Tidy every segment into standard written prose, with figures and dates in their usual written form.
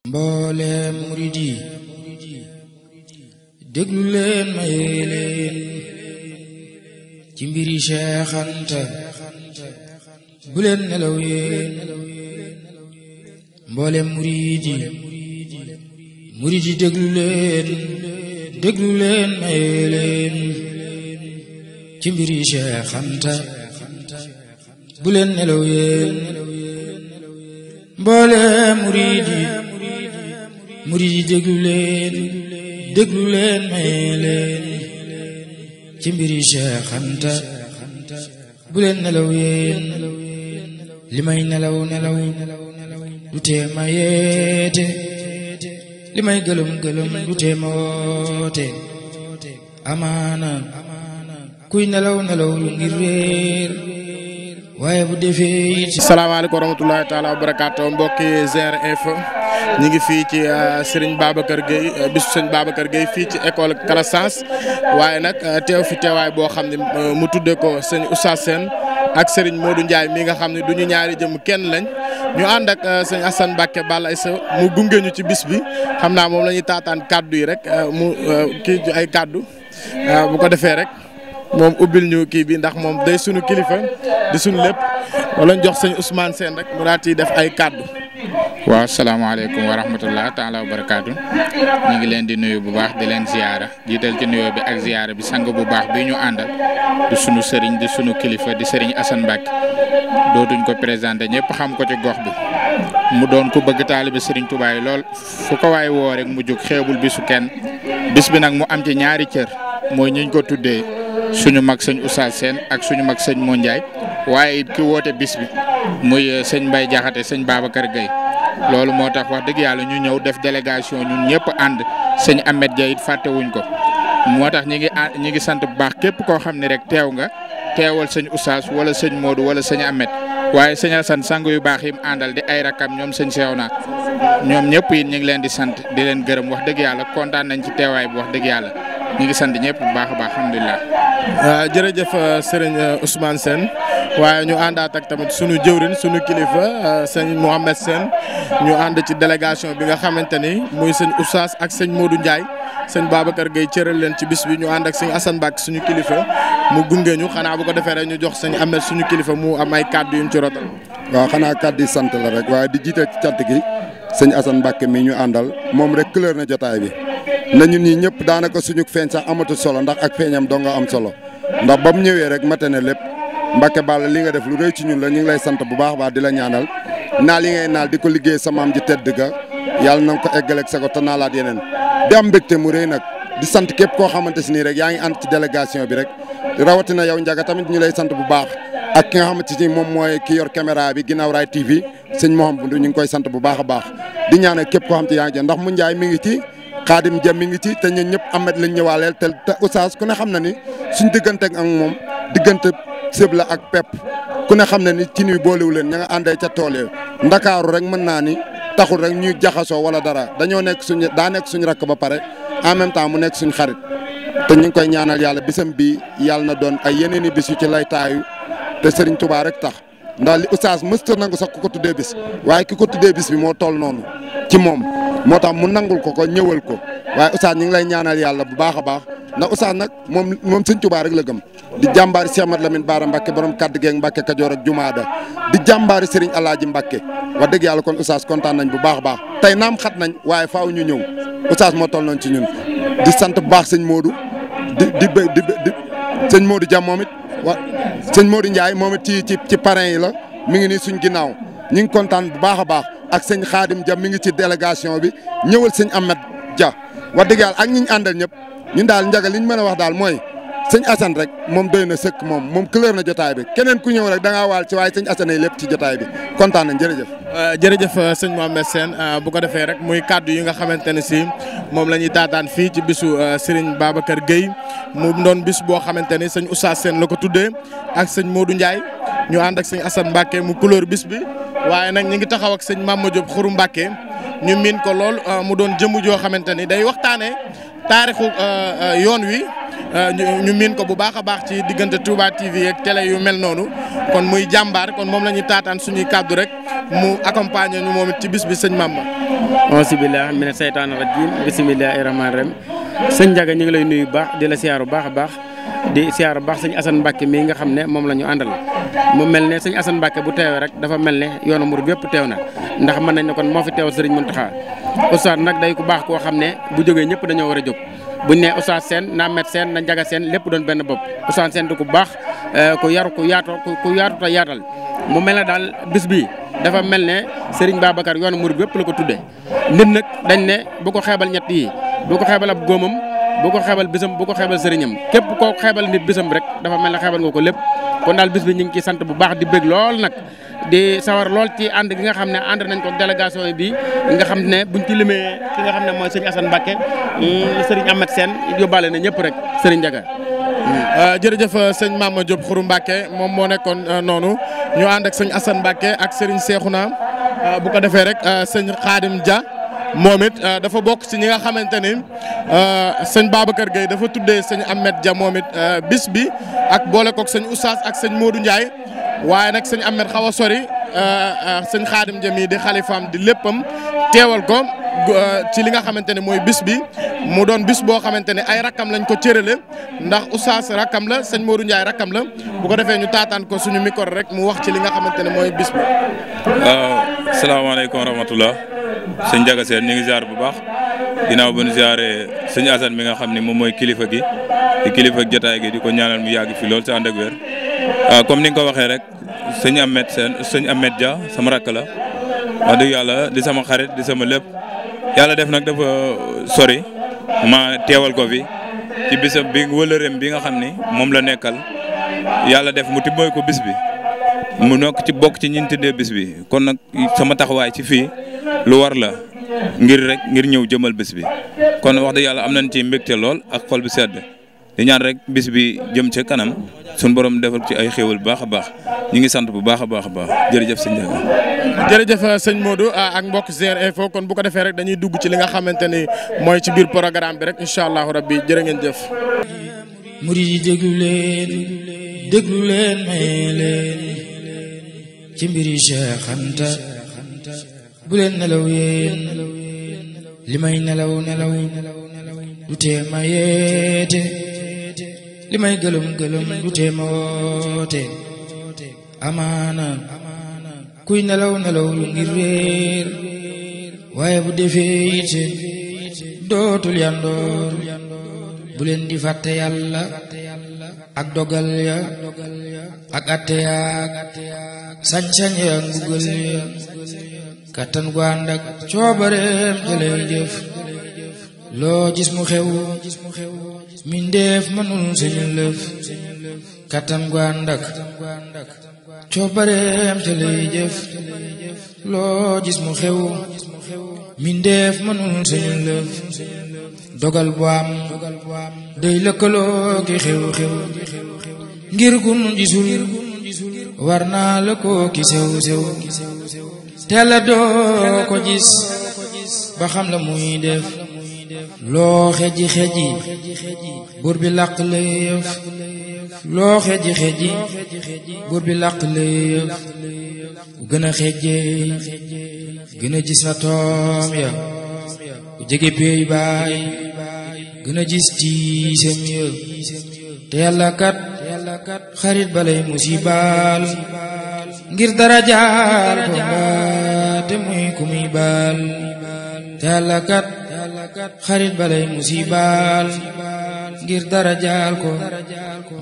mboolem murid yi déglu leen maye leen ci mbiri Cheikh Anta bu leen nelaw yéen mboolem murid yi déglu leen maye leen ci mbiri Cheikh Anta bu leen nelaw yéen mboolem murid yi déglu leen maye leen ci mbiri Cheikh Anta bu leen nelaw yéen li may nelaw du tee ma yeete li may gëlëm du tee ma woote amaana kuy nelaw lu ngir réer waaye bu defee it. salaamaaleykum wa rahmatulahi taala wa barakaatu mbokki GR Info ñu ngi fii ci Serigne Babacar Gueye bisu Serigne Babacar Gueye fii ci école Calassens waaye nag teew fi teewaay boo xam ne mu tuddee ko sëñ Oustaz Sène ak Serigne Modou Ndiaye mi nga xam ne du ñu ñaari jëm kenn lañ ñu ànd ak sëñ Assane Mbacké Balla Issa mu gunge ñu ci bis bi xam naa moom la ñuy taataan kaddu yi rek mu kii ay kaddu bu ko defee rek. moom ubbil ñu kii bi ndax moom day sunu kilifa di sunu lépp wala ñu jox sëñ Ousmane Sène rek mu daal di def ay kàddu. waaw salaamaaleykum wa rahmatulah taala wa barakaatu ñu ngi leen di nuyu bu baax di leen ziyaara jiital ci nuyoo bi ak ziyaara bi sang bu baax bi ñu àndal di sunu sëriñ di sunu kilifa di sëriñ Assane Mbacké dootuñ ko présenté ñëpp xam ko ci gox bi mu doon ku bëgg taalibe sëriñ Touba yi lool fu ko waay woo rek mu jóg xeebul bisu kenn bis bi nag mu am ci ñaari cër mooy ñiñ ko tuddee. suñu mag sëñ Oustaz Sène ak suñu mag sëñ Modou Ndiaye waaye it ki woote bis bi muy sëñ Mbaye Diakhaté sëñ Babacar Gueye loolu moo tax wax dëgg yàlla ñu ñëw def délégation ñun ñëpp ànd sëñ Ahmed Dia it fàttewuñ ko moo tax ñi ngi sant bu baax képp koo xam ne rek teew nga teewal sëñ Oustaz wala sëñ Modou wala sëñ Ahmed waaye sëñ Assane sang yu baax yi mu àndal di ay rakam ñoom sëñ Cheikhouna ñoom ñëpp it ñu ngi leen di sant di leen gërëm wax dëgg yàlla kontaan nañ ci teewaay bi wax dëgg yàlla ñu ngi sant ñëpp bu baax a baax alhamdulilah. jërëjëf Serigne Ousmane Sène waaye ñu àndaat ak tamit sunu jëwrin sunu kilifa sëñ Mohamed Sène ñu ànd ci délégation bi nga xamante ni muy sëñ Oustaz ak sëñ Modou Ndiaye sëñ Babacar Gueye cëral leen ci bis bi ñu ànd ak sëñ Assane Mbacké suñu kilifa mu gunge ñu xanaa bu ko defee rek ñu jox sëñ Ahmed suñu kilifa mu am ay kàddu yu mu ci rotal. waaw xanaa kàddu yi sant la rek waaye di jiite ci cant gi sëñ Assane Mbacké mi ñu àndal moom rek couleur na jotaay bi. na ñun ñi ñëpp daanaka suñu feeñ sax amatul solo ndax ak feeñam doo nga am solo ndax ba mu ñëwee rek mate na lépp Mbacké Balla li nga def lu rëy ci ñun la ñu ngi lay sant bu baax baax di la ñaanal naal yi ngay naal di ko liggéey sa maam ji tedd ga yàlla na nga ko eggaleeg sa ko te naalaat yeneen di am mbégte mu rëy nag di sant képp koo xamante si nii rek yaa ngi ànd ci délégation bi rek rawatina yow Ndiaga tamit ñu lay sant bu baax ak ki nga xamante si moom mooy ki yor caméra bi Guinaw Rail TV sëñ Mouhamadou ñu ngi koy sant bu baax a baax di ñaanal képp koo xam te yaa ngi ndax mu Ndiaye mi ngi ci Xaadim Jam mi ngi ci te ñun ñëpp Ahmed lañ ñëwaaleel te Oustaz ku ne xam na ni suñ diggante ak moom diggante sëb la ak pepp ku ne xam na ni ci nuy boolewu leen ña nga àndee ca tool yi Ndakaaru rek mën naa ni taxul rek ñuy jaxasoo wala dara dañoo nekk daa nekk suñu rakk ba pare en même temps mu nekk suñu xarit te ñu ngi koy ñaanal yàlla bisam bi yàlla na doon ay yeneen i bis yu ci lay taayu te Serigne Touba rek tax ndax li Oustaz mësta nangu sax ku ko tuddee bis waaye ki ko tuddee bis bi moo toll noonu ci moom moo tax mu nangul ko ñëwal ko waaye Oustaz ñu ngi lay ñaanal yàlla bu baax a baax ndax Oustaz nag moom sëñ Touba rek la gëm di jàmbaari Cheikh Ahmadou Lamine Bara Mbacké borom kaddu geeg Mbacké Kajoor ak Jumaada di jàmbaari Serigne Alaaji Mbacké wax dëgg yàlla kon Oustaz kontaan nañ bu baax a baax tey naam xat nañ waaye faaw ñu ñëw Oustaz moo toll noonu ci ñun di sant bu baax sëñ Modou di sëñ Modou Dia moom it sëñ Modou Ndiaye moom it ci parrain yi la mi ngi nii suñ ginnaaw ñu ngi kontaan bu baax a baax ak sëñ Khadim Dia mi ngi ci délégation bi ñëwal sëñ Ahmed Dia wax dëgg yàlla ak ñi ñu àndal ñëpp ñun daal Ndiaga li ñu mën a wax daal mooy sëñ Assane rek moom doy na sëkk moom couleur na jotaay bi keneen ku ñëw rek da ngaa waal ci waaye sëñ Assane yi lépp ci jotaay bi kontaan nañ jërëjëf. jërëjëf sëñ Mohamed Sène bu ko defee rek muy kaddu yi nga xamante ne si moom la ñuy taataan fii ci bisu Serigne Babacar Gueye mu doon bis boo xamante ni sëñ Oustaz Sène la ko tuddee ak sëñ Modou Ndiaye ñu ànd ak sëñ Assane Mbacké mu couleur bis bi waaye nag ñu ngi taxaw ak sëñ Mama Diop Xuru Mbacké ñu miin ko lool mu doon jëmm joo xamante ni day waxtaanee taarixu yoon wi ñu miin ko bu baax a baax ci diggante Touba TV ak télé yu mel noonu kon muy jàmbaar kon moom la ñuy taataan suñuy kàddu rek mu accompagner ñu moom it ci bis bi sëñ Mamba. auzu billaahi mina seytaani rajiim bismillaahi rahmaani rahiim sëñ Ndiaga ñu ngi lay nuyu baax di la siyaar bu baax a baax di siyaar bu baax sëñ Assane Mbacke mii nga xam ne moom la ñu àndal mu mel ne sëñ Assane Mbacke bu teewee rek dafa mel ne yoonu murid yëpp teew na ndax mën nañ ne kon moo fi teewal Serigne Mountakha Oustaz nag day ku baax koo xam ne bu jógee ñëpp dañoo war a jóg buñ ne Oustaz Sène na Ahmed Sène na Ndiaga Sène lépp doon benn bopp Oustaz Sène di ku baax ku yaru ku yaatu te yaatal mu mel ne daal bis bi dafa mel ne Serigne Babacar yoonu murid yëpp la ko tuddee nit nag dañ ne bu ko xeebal ñett yi bu ko xeebal ab góomam bu ko xeebal bisam bu ko xeebal sëriñam képp koo xeebal nit bisam rek dafa mel ne xeebal nga ko lépp kon daal bis bi ñu ngi ciy sant bu baax di bëgg lool nag di sawar lool ci ànd gi nga xam ne ànd nañ ko délégation bi nga xam ne buñ ci limee ki nga xam ne mooy sëñ Assane Mbacke sëriñ Ahmed Sène yóbbaale na ñëpp rek sëriñ Ndiaga. jërëjëf sëñ Mama Diop Xuru Mbacke moom moo nekkoon noonu ñu ànd ak sëñ Assane Mbacke ak sëriñ Cheikhouna bu ko defee rek sëñ Khadim Dia. moom it dafa bokk ci ñi nga xamante ni sëñ Babacar Gueye dafa tuddee sëñ Ahmed Dia moom it bis bi ak boole koog sëñ Oustaz ak sëñ Modou Ndiaye waaye nag sëñ Ahmed xaw a sori sëñ Khadim Dia mii di xalifaam di léppam teewal ko ci li nga xamante ne mooy bis bi mu doon bis boo xamante ne ay rakkam lañ ko cërale ndax Oustaz rakkam la sëñ Modou Ndiaye rakkam la bu ko defee ñu taataan ko suñu micro rek mu wax ci li nga xamante ne mooy bis bi. waaw salaamaaleykum wa rahmatullah sëñ Ndiaga Sène ñu ngi ziar bu baax ginnaaw ba ñu ziaree sëñ Assane mi nga xam ne moom mooy kilifa gi di kilifa jotaay gi di ko ñaanal mu yàgg fi lool si ànd ak wér comme ni nga ko waxee rek sëñ Ahmed Sène sëñ Ahmed Dia sama rakk la wax dëgg yàlla di sama xarit di sama lépp yàlla def nag dafa sori ma teewal ko fi ci bisam bi wëlëreem bi nga xam ni moom la nekkal yàlla def mu tibbooy ko bis bi mu nekk ci bokk ci ñi ñu tuddee bis bi kon nag sama taxawaay ci fii lu war la ngir ñëw jëmal bis bi kon wax dëgg yàlla am nañ ci mbégte lool ak xol bi sedd di ñaan rek bis bi jëm ca kanam suñu borom defal ci ay xéwal bu baax a baax ñu ngi sant bu baax a baax a baax jërëjëf sëñ Ndiaga. jërëjëf sëñ Modou ak mbokk GR Info kon bu ko defee rek dañuy dugg ci li nga xamante ni mooy ci biir programme bi rek incha allahu rabbi jërë ngeen jëf. murid yi déglu leen may leen ci mbiri Cheikh Anta bu leen nelaw yéen li may nelaw du tee ma yeete li may gëlëm du tee ma woote amaana kuy nelaw lu ngir réer waaye bu defee it dootul yandoor bu leen di fàtte yàlla ak dogal ya ak atte ya sañ-sañ ya ngugal ya kattan gu ànd ak coobareem te lay jëf loo gis mu xew mindeef mënul suñu lëf kattan gu ànd ak coobareem te lay jëf loo gis mu xew mindeef mënul suñu lëf dogal bu am day lëkkaloo ki xew-xew ngir gun gisul war naa lëkkoo ki sew-sew teel a doo ko gis ba xam la muy def loo xeji buur bi làq la yëf loo xeji buur bi làq la yëf gën a xejee gën a gis na toom ya ku jege peey baay gën a gis tiisam ya te yàlla kat xarit balay musibaal ngir dara jaal ko mbaate muy ku muy baal te yàlla kat xarit balay musibaal ngir dara jaal ko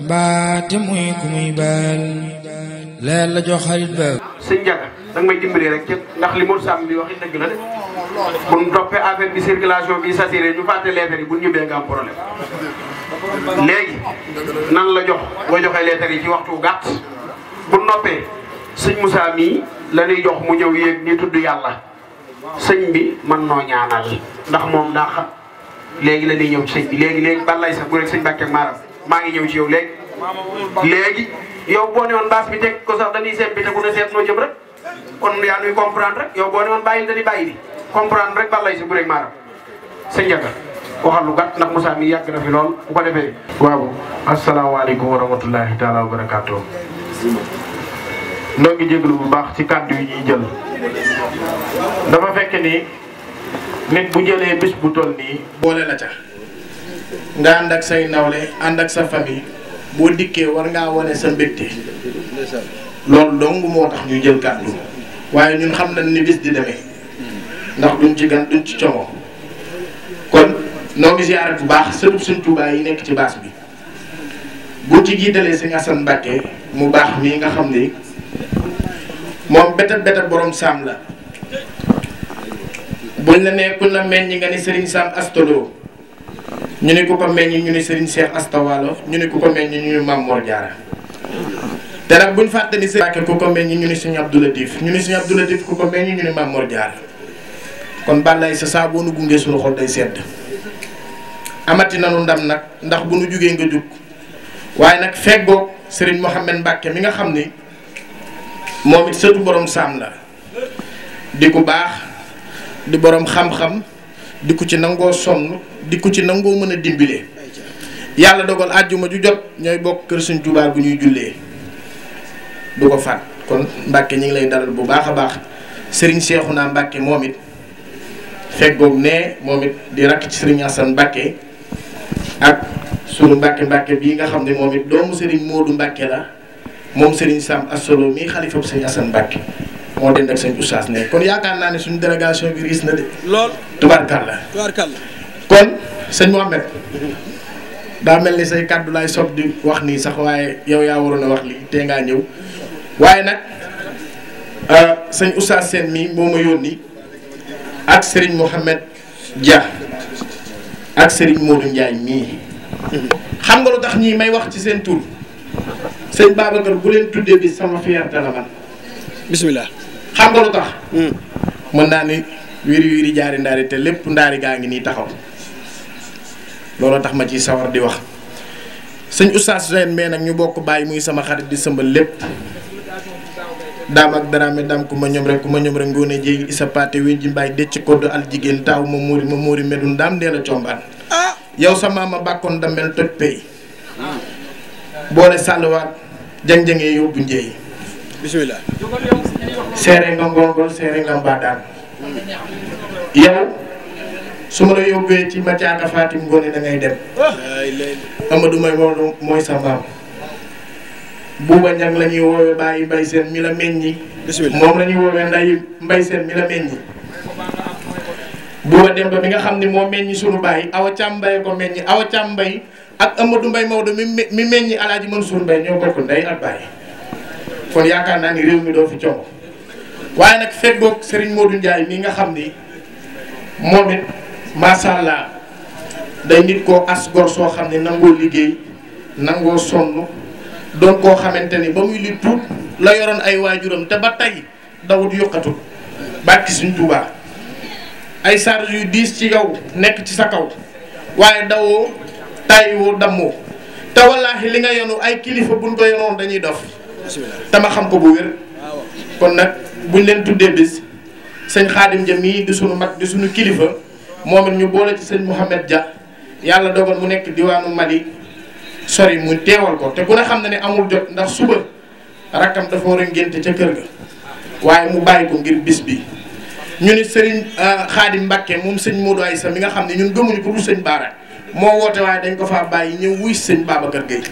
mbaate muy ku muy baal la yàlla jox xarit ba. sëñ Ndiaga danga may dimbali rek ndax li Mor Sam bi wax it dëgg la de bu ñu toppee affaire bi circulation bi saturé ñu fàtte lettre yi bu ñu ñëwee nga am problème léegi nan la jox boo joxee lettre yi ci waxtu gàtt bu noppee sëñ Moussa mii la ñuy jox mu ñëw yéeg ni tudd yàlla sëñ bi mën noo ñaanal ndax moom daa xam léegi la ñuy ñëw ci sëñ bi léegi balay sax bu rek sëñ Mbàkke Maram maa ngi ñëw ci yow léegi yow boo ne woon baas bi teg ko sax dañuy seet bi te ku ne seet noo jëm rek kon yaa nuy comprendre rek yow boo ne woon bàyyil dañuy bàyyi di comprendre rek balay sax bu rek Maram sëñ Ndiaga waxal lu gàtt ndax Moussa mi yàgg na fi lool bu ko defee. waaw asalaamaaleykum wa rahmatullahi taala wa barakaatu. noo ngi jéglu bu baax ci kàddu yi ñuy jël dafa fekk ni nit bu jëlee bis bu toll nii. boole la ca nga ànd ak say nawle ànd ak sa famille boo dikkee war ngaa wane sa mbégte loolu dong moo tax ñu jël kàddu waaye ñun xam nañ ni bis di demee ndax duñ ci gan duñ ci como kon noo ngi ziyaare bu baax sëtub Sëñ Tuubaa yi nekk ci baas bi bu ci jiitalee Sëñ Asan Mbàkke mu baax mii nga xam ni moom beta borom saam la buñ la nee kuñ la meññ nga ni Serigne Sam Astolo ñu ne ku ko meññ ñu ni Serigne Cheikh Astawalo ñu ne ku ko meññ ñu ni Mame Mor Diarra te nag buñ fàtte ni Serigne Mbàkke ku ko meññ ñu ni Serigne Abdou Latif ñu ni Serigne Abdou Latif ku ko meññ ñu ni Mame Mor Diarra kon bàllaay sa saa boo nu gungee suñu xol day sedd amati nanu ndam nag ndax bu nu jugee nga jug waaye nag feggoog Serigne Mohamed Mbàkke mi nga xam ni moom it sëtu borom saam la di ku baax di borom xam-xam di ku ci nangoo sonn di ku ci nangoo mën a dimbile yàlla dogal àjjuma ju jot ñooy bokk kër Sëñ Tuubaa gu ñuy jullee du ko faat kon Mbàkke ñi ngi lay dalal bu baax a baax Serigne Cheikhouna Mbàkke moom it feggoog ne moom it di rakk ci Serigne Assane Mbàkke ak sunu Mbàkke bii nga xam ne moom it doomu Serigne Modou Mbàkke la moom Serigne Sam Assolo mii xalifa bu Sëñ Assane Mbàkke moo den ak sëñ Oustaz ne kon yaakaar naa ne suñu délégation bi riis na de lool tubaarkàlla kon sëñ Mohamed daa mel ni say kàddu laay sob di wax nii sax waaye yow yaa waroon a wax lii te ngaa ñëw waaye nag sëñ Oustaz Sène mii moo ma yónni ak Serigne Mohamed Dia ak Serigne Modou Ndiaye mii xam nga lu tax ñii may wax ci seen tur sëñ Babacar bu leen tuddee bi sama fierté la man bismillah xam nga lu tax mën naa ni wiri wiri jaari ndaari te lépp ndaari gaa ngi nii taxaw loolu tax ma ciy sawar di wax sëñ Oustaz Sène mais nag ñu bokk bàyyi muy sama xarit di sëmbal lépp daam ak daraame daam ku ma ñoom rek ngoone jéegi isa paate wen ji mbaay decc kodd al jigéen taaw ma móori medun daam dee la combaan yow sa maama bàkkoon damel toj pay boole sàlluwaat jang-jangee yóbbu njéey bismillah seere nga ngongol seere nga mbaadaan yow su ma la yóbbee ci ma caaka Fatim Ngoone da ngay dem Amadou may mooy sa maam buuba njang la ñuy woowee bàyyi mbay seen mi la meññi moom la ñuy woowee nday mbay seen mi la meññi buuba dem ba mi nga xam ne moo meññi sunu bàyyi awa càmbay ko meññi awa càmbay ak Amadou Mbaye Maodo mi meññi Alaaji Mansour Mbaye ñoo bokk ndey ak bàyyi kon yaakaar naa ni réew mi doo fi coow waaye nag feggoog Serigne Modou Ndiaye mi nga xam ni moom it macha allah day nit koo as gor soo xam ne nangoo liggéey nangoo sonn doon koo xamante ni ba muy li tuut la yoroon ay waajuram te ba tey dawut yokkatu barki Sëñ Tuubaa ay charge yu diis ci yow nekk ci sa kaw waaye dawoo tàyyiwoo dammoo te wallaahi li nga yenu ay kilifa buñ ko yenoon dañuy dof te ma xam ko bu wér kon nag buñ leen tuddee bis sëñ Xaadim Ja mii di sunu mag di sunu kilifa moom it ñu boole ci sëñ Mouhamed Dia yàlla dogal mu nekk diwaanu Mali sori mu teewal ko te ku ne xam na ne amul jot ndax suba rakkam dafa war a ngénte ca kër ga waaye mu bàyyi ko ngir bis bi ñu ni sëriñ Xaadim Mbàkke moom sëñ Modou Aïssa mi nga xam ne ñun gëmuñu ko du sëñ Baara moo woote waaye dañ ko faa bàyyi ñëw wuy sëñ Babacar Gueye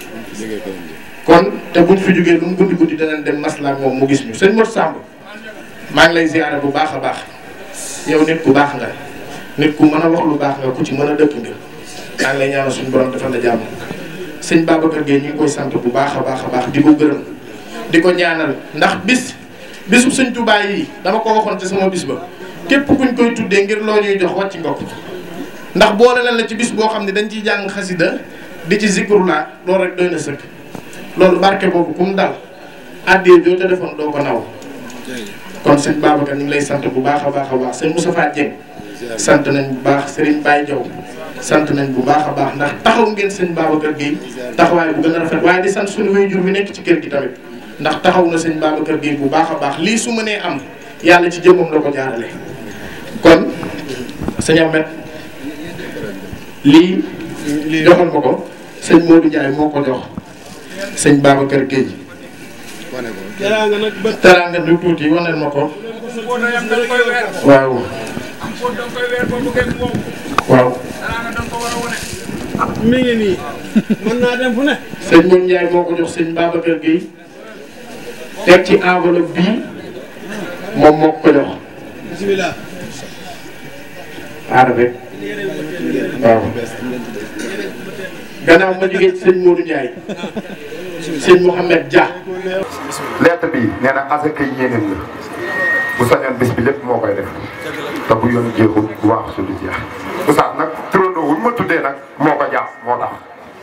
kon te buñ fi jógee lu mu guddi guddi danañ dem maslaa moom mu gis ñu sëñ Mor Samb maa ngi lay ziyaare bu baax a baax yow nit ku baax nga nit ku mën a wax lu baax nga ku ci mën a dëkk nga maa ngi lay ñaanal suñu borom defal la jàmm sëñ Babacar Gueye ñu ngi koy sant bu baax a baax di ko gërëm di ko ñaanal ndax bisub sëñ Tuubaa yi dama ko waxoon ci sama bis ba képp kuñ koy tuddee ngir loo ñuy jox wàcc nga ko ndax boole nañ la ci bis boo xam ne dañ ciy jàng xasida di ci zikrullah loolu rek doy na sëkk loolu barke boobu ku mu dal àddee joo te defoon doo ko naw kon sëñ Babacar ñu ngi lay sant bu baax a baax sëñ Moustapha Dieng sant nañ bu baax Serigne Baye Diaw sant nañ bu baax a baax ndax taxaw ngeen sëñ Babacar Gueye taxawaay bu gën a rafet waaye di sant suñu waajur bi nekk ci kër gi tamit ndax taxaw na sëñ Babacar Gueye bu baax a baax lii su mënee am yàlla ci jëmmam la ko jaarale kon sëñ Ahmed lii joxal ma ko sëñ Modou Ndiaye moo ko jox sëñ Babacar Gueye. teraanga du tuuti waneel ma ko. waaw. waaw. mi ngi nii mën naa dem fu ne. sëñ Modou Ndiaye moo ko jox sëñ Babacar Gueye teg ci enveloppe bii moom moo ko jox. bisimilah. aar rek waaw. gannaaw ma jógee ci sëñ Modou Ndiaye sëñ Mouhamed Dia. lettre bi nee na asaka yi ñeneen la bu sañoon bis bi lépp moo koy def te bu yoon jeexul waax su du jeex bu sax nag turandoo wuñ ma tuddee nag moo ko jàpp moo tax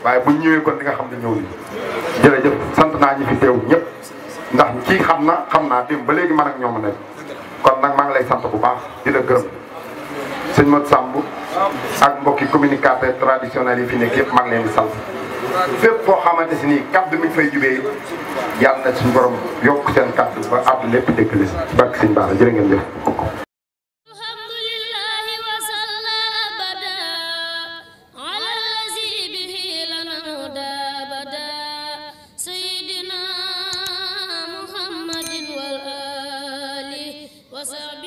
waaye bu ñëwee kon di nga xam ne ñëw ni jërëjëf sant naa ñi fi teew ñëpp ndax kii xam naa démb ba léegi man ak ñoom nekk kon nag maa ngi lay sant bu baax di la gërëm sëñ Modou Samb ak mbokki communicateur traditionnel yi fi nekk yëpp maa ngi leen di sant fépp foo xamante si nii kaddu mi fay jubee yàlla na suñu borom yokk seen kaddu ba àdd lépp dëkk li barke sëñ Bara jërë ngeen jëf. وسلم